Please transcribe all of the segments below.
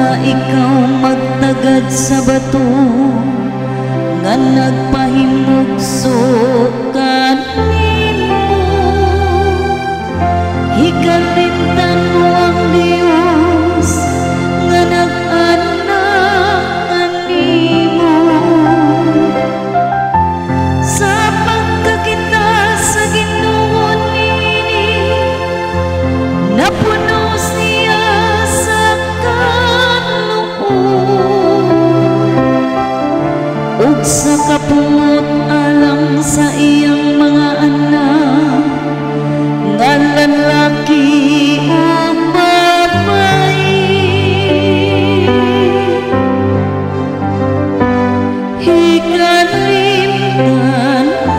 Wala ikaw magtagad sa bato nga nagpahimugso kanimo. Hikalimtan mo ang Dios nga nag-anak kanimo. Sa pagkakita sa Ginoo niini, napuno siya sa kaluoy ug sa kapungot alang sa iyang mga anak nga lalaki ug babae. Hikalimtan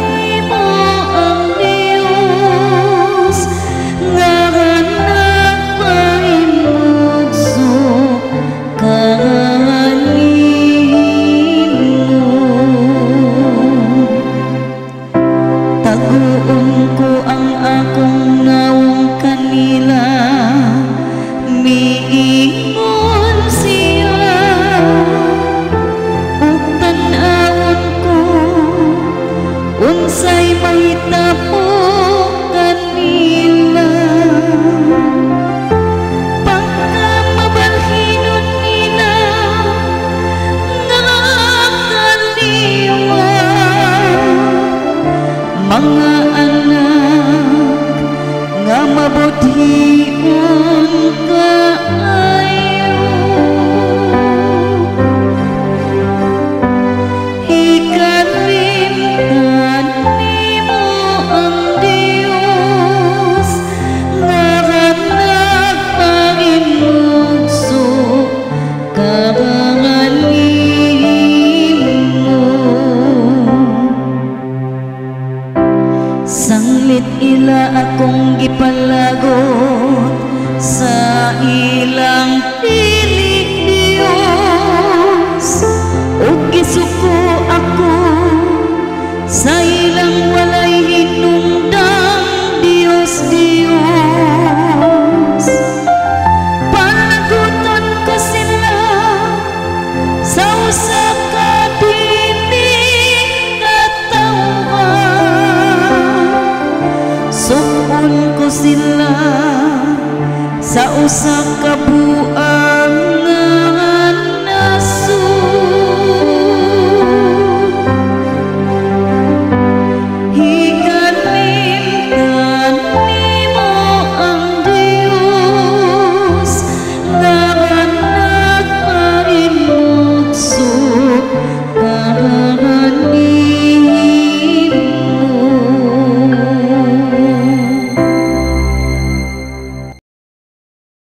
nimo ang Dios nga nagpahimugso kanimo. Taguon ko ang akong nawong kanila, miingon siya, ug tan-awon ko unsay mahitabo kanila. Pagkamabalhinon nila nga kaliwat, mga anak nga mabudhion kaayo. Hikalimtan nimo ang Dios nga nagpahimugso kanimo. Sanglit ila akong gipalagot sa ilang dili Dios, ug gisuko ako sa ilang walay hinungdang Dios Dios. Palaguton ko sila sa usa ka dili katawhan, suk-on ko sila sa usa ka